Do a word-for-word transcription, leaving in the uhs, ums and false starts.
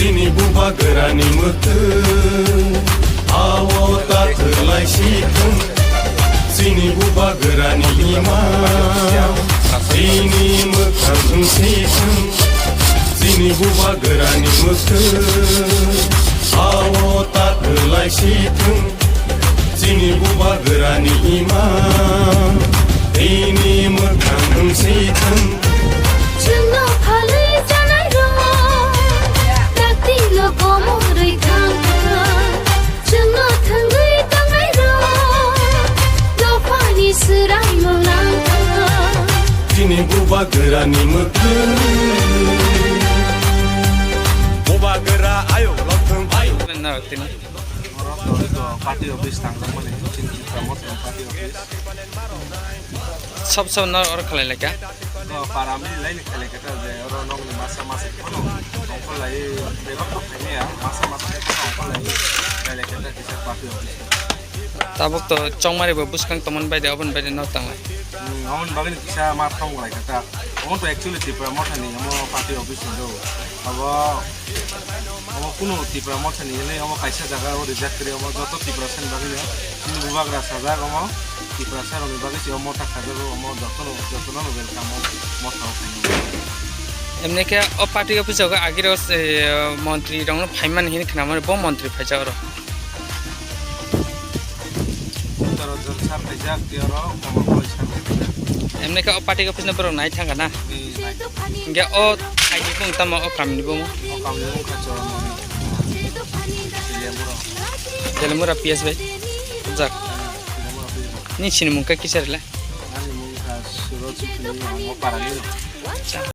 Chini bubagrani mwktwi, ao ta thwlai si thung. Chini bubagrani ima, chini mwkhang wng si thung. Chini bubagrani mwktwi, ao ta thwlai si thung. Chini bubagrani ima, chini mwkhang wng si thung. Chwngno phalwi chanairok, dakti no komorwi thangkha. Chwngno thwngwi tongnairok, dophani swraimung langkha. Chini bubagrani mwktwi. Bubagra ayuk lokthung ayuk. Oro to, to party office tangjakmani, chini Tipra Motha ni party office. Sob sob no oro khalai lai kha? To para mili lai ni khalai kha ta je oro nokni masa masa phano ongkholai bebak to khaimaya, masa masa phano ongkholai khalai kha ta kisa party office. Tabuk to chongmari bo bwskang tongmani bai de, oboni bai de nok tanglai. Hmm, oboni bagwi ni kisa ma thong lai kha ta. Omo to actually Tipra Motha ni omo party office ni do. Abo Omo kunu Tipra Motha ni hwnwi omo kaisa jaga o rijak kwrwi, omo joto Tiprasa ni bagwi no chini bubagra sajak, omo Tiprasa rok ni bagwi se omo ta khajago, omo joto no, joto no welcome o motha o khainai. Emni khe o party office o agiro se montri rok no phaimani hwnwi khna mani, bo montri phaijak oro. Toro jor sar paijak, tei oro kobo koi sar paijak. Emni khe o party office no borok nai thangkha na? Ni nai. Hingke o thaini bung tamo o kamni bung? O kamni bung kha Choromoni. Telemura. Telemura P S bai. Bujak. Telemura P S bai. Ni sini mung kha kisa rwla? Ani mung kha Surot Sukni, o parani.